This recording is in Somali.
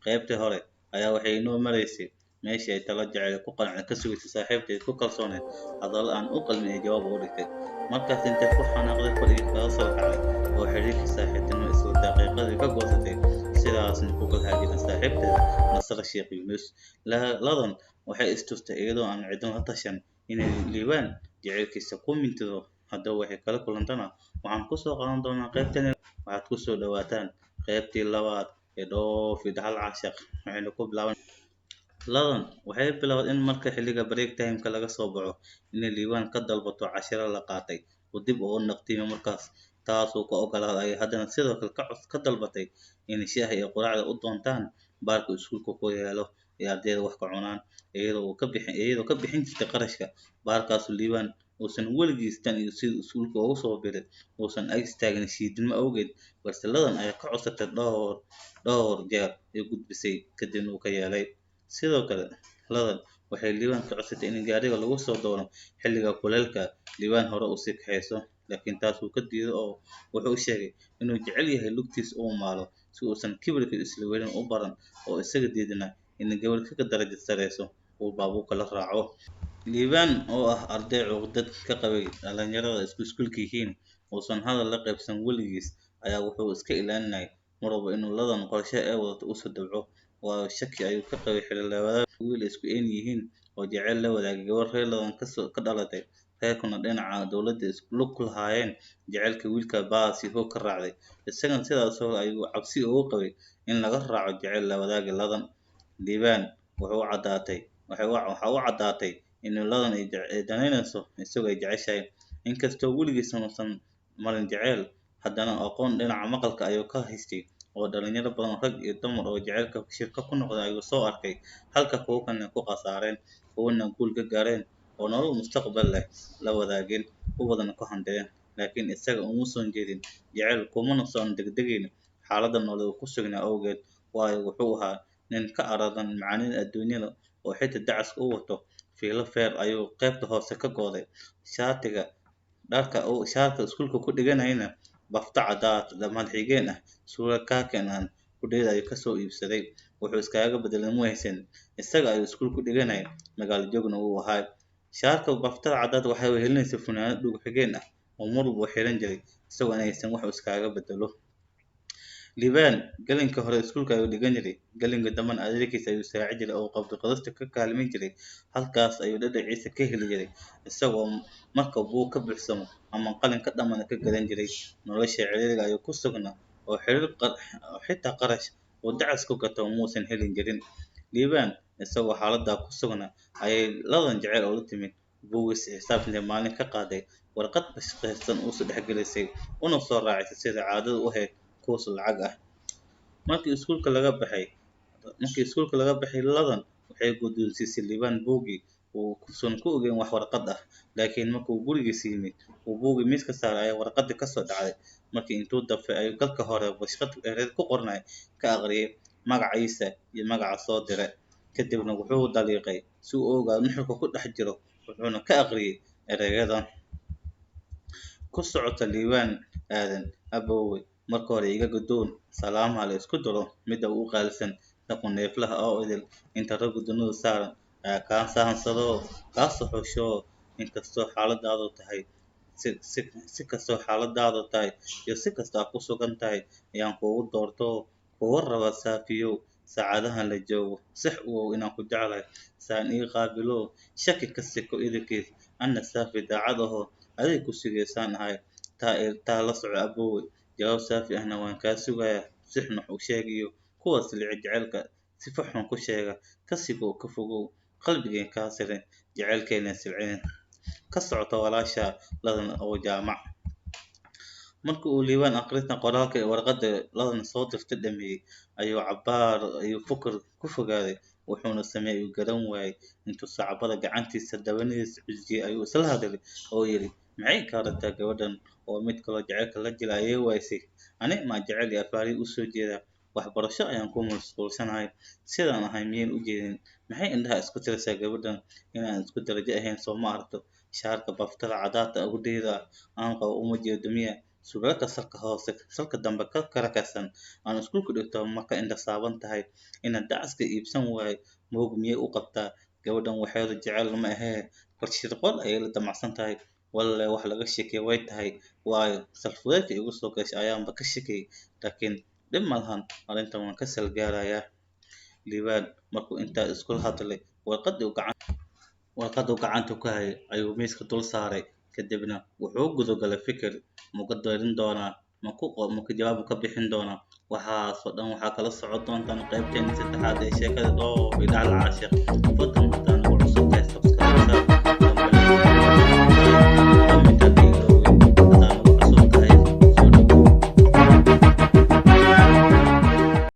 Qaybtii hore ayaa waxay inoo maraysay meeshii ay talo jacayl ku qanacday ka sugaysay saaxiibteed ku kalsooneed hadallo aan u qalmin ay jawaab uga dhigtay. Markaas intay ku xanaaqday fadhigii kaga soo kacday oo xiriirkii saaxiibtinimo isla daqiiqadii ka goosatay, sidaasna ku kala haajirin saaxiibteed Nasra Sheekh Yuunus. Ladan waxay istustay iyadoo aan cidna la tashan inay Liibaan jacaylkiisa ku mintido. Haddaba waxay kala kulantana waxaan kusoo qaadan doonaa qaybtani. Waxaad kusoo dhawaataan qaybtii labaad ee Dhoof iyo Dhaxal Caashaq. Waxaynu ku bilaaban Ladan waxay bilowday in marka xilliga break time-ka laga soo baxo inay Liibaan ka dalbato casharo la qaatay oo dib ugu naqtiimo. Markaas taasoo ka ogolaaday ayay haddana sidoo kale ka dalbatay inay shaaha iyo quraacda u doontaan baarka iskuulka ku yaalo ee ardayda wax ka cunaan, iyadoo ka bixin jirtay qarashka baarkaasu. Liibaan uusan weligiis tan iyo sidii iskuulka ugu soo biray uusan ag istaagin shiidnimo awgeed, balse Ladan ayaa ka codsatay dhowr dhowr jeer ee gudbisay, kadibna uu ka yeelay. Sidoo kale Ladan waxay Liibaan ka codsatay in gaariga lagu soo doono xilliga kuleylka Liibaan hore u sii kaxayso, laakiin taas wuu ka diiday oo wuxuu sheegay inuu jecel yahay lugtiisa uu maalo si uusan kibirka isla weynin u baran, oo isaga diidana in gabadh ka darajo sareyso uu baabuurka la raaco. Liibaan oo ah arday cuqdad ka qabay dhalinyarada isku iskuulka yihiin, uusan hadal la qaybsan weligiis, ayaa wuxuu iska ilaalinayay mar walba inuu Ladan qorshe ay wadato usoo dabco, waayo shaki ayuu ka qabay xilli wiil isku een yihiin oo jacayl la wadaagay gabar reer Ladan kasoo ka dhalatay, reerkuna dhinaca dowladda lug ku lahaayeen. Jacaylka wiilka baas iyo hoog ka raacday, isagana sidaas oo ayuu cabsi ugu qabay in laga raaco jacayl la wadaagay Ladan. Liibaan waxa u caddaatay in Ladan ay danaynayso isagoo ay jeceshahay. Inkastoo weligiis uusan marin jacayl, haddana aqoon dhinaca maqalka ayuu ka haystay oo dhalinyaro badan, rag iyo dumar, oo jacaylka shirka ku noqday ayuu soo arkay, halka kuwo kalena ku khasaareen, kuwana guul ka gaareen oo nolol mustaqbal leh la wadaageen, kuwadana ku hanteen. Laakiin isaga umuusan jeedin jacayl, kumana soon degdegayn xaaladda nololeed uu ku sugnaa awgeed, waayo wuxuu ahaa nin ka aradan macaanida adduunyada oo xitaa dacaska u wato. Fiilo feer ayuu qaybta hoose ka gooday shaatiga dharka uu shaarka iskuulka ku dhiganayna, bafta cadaad dhammaan xigeen ah suura kaakin aan kudheeda ayuu kasoo iibsaday. Wuxuu iskaga bedelay mu haysan, isaga ayuu iskuul ku dhiganayay, magaalo joogna uu ahaa. Shaarka baftada cadaad waxay wehelinaysay funaanad dhug xigeen ah oo mar walba uu xiran jiray, isagoo aan haysan wax uu iskaga bedelo. Liibaan galinka hore iskuulka ayuu dhigan jiray, galinka dambena adeerkiis ayuu saaci jiray oo qabri qodista ka kaalmin jiray. Halkaas ayuu dhadhaciisa ka heli jiray, isagoo marka buug ka buuxsamo ama qalin ka dhammaada ka gadan jiray. Nolosha ciriiriga ayuu ku sugnaa oo xiriir xitaa qarash uu dacas ku gato muusan helin jirin. Liibaan isagoo xaaladdaa ku sugnaa ayay Ladan jacayl ula timid. Buuggiisa xisaabta maalin ka qaaday, warqad bashqaysan usoo dhexgelisay, una soo raacisay sida caadadu u ahayd kuus lacag ah. Markii iskuulka laga baxay, Ladan waxay guddoonsiisay Liibaan buuggii uusan ku ogeyn wax warqad ah. Laakiin markuu gurigiisa yimid uu buuggii miiska saaray ayaa warqadii kasoo dhacday. Markii intuu dafay ayuu galka hore bashqad ereyd ku qornay ka aqriyay magaciisa iyo magaca soo diray. Kadibna wuxuu daliiqay si uu u ogaado nuxurka ku dhex jiro, wuxuuna ka aqriyay ereyadan: "Ku socota Liibaan Aadan aboowe, marka hore iga guddoon salaamaha la isku daro midda ugu qaalisan dhaqan neeflaha oo idil inta raggu dunida saaran ayaa kaa sahansado, kaa soo xusho. Inkastoo xaaladaadu tahay si kastoo xaaladaadu tahay iyo si kasta aad ku sugan tahay ayaan kugu doorto, kugu rabaa saafiyow. Saacadahan la joogo sax ugow inaan ku jeclahay, saan ii qaabilo, shaki ka siko idilkiis, anna saafi daacad aho aday ku sugaysaan ahay. Taa la soco aboowe, jawaab saafi ahna waan kaa sugayaa. Si xun wax u sheeg iyo kuwa silici jacaylka sifa xun ku sheega ka sigow, ka fogow, qalbigeen kaa sirin, jacaylkeena silcin. Ka socota walaasha Ladan oo Jaamac." Markii uu Liibaan akhrinta qoraalka ee warqadda Ladan soo dirtay dhameeyey ayuu cabbaar ayuu fikir ku fogaaday, wuxuuna sameeyey uu garan waayey. Intuu sacbada gacantiisa dabanihiisa cujiyey ayuu isla hadlay oo yidhi: "Maxay kaa rabtaa gabadhan? Oo mid kaloo jacaylka la jila ayay waysay? Ani maa jacayl iyo afaari u soo jeedaa? Waxbarasho ayaan ku mashquulsanahay. Sidaan ahay miyan u jeedin? Maxay indhaha isku tiraysaa gabadhan? Inaan isku darajo ahayn soo ma aragto? Shaarka baftada cadaadta hudheeda aan qabo uma jeedo miya?" Surwaalka salka hoose salka dambe ka karakaysan aan iskuulka dhigto ma ka indha saaban tahay. Inaan dacaska iibsan waayo moog miyay u qabtaa? Gabadhan waxeeda jecel ma ahee, qorshirqool ayay la damacsan tahay. Walle wax laga sheekeeye way tahay, waayo salfudeedka igu soo gashay ayaanba ka shekeeyey. Laakiin dhib ma lahan, arrintan waan ka salgaarayaa. Liibaan markuu intaa iskula hadlay, warqaduu gacanta ku hayay ayuu miiska dul saaray. Kadibna wuxuu gudagalay fikir. Muka doorin doonaa? Maku jawaab ka bixin doonaa? Waxaasoo dhan waxaa kala socon doontaan qaybteena saddexaad ee sheekada Dhoof iyo Dhacal Caashiq. Fadlan haddaan ugu cusub tahay, subscribe saar.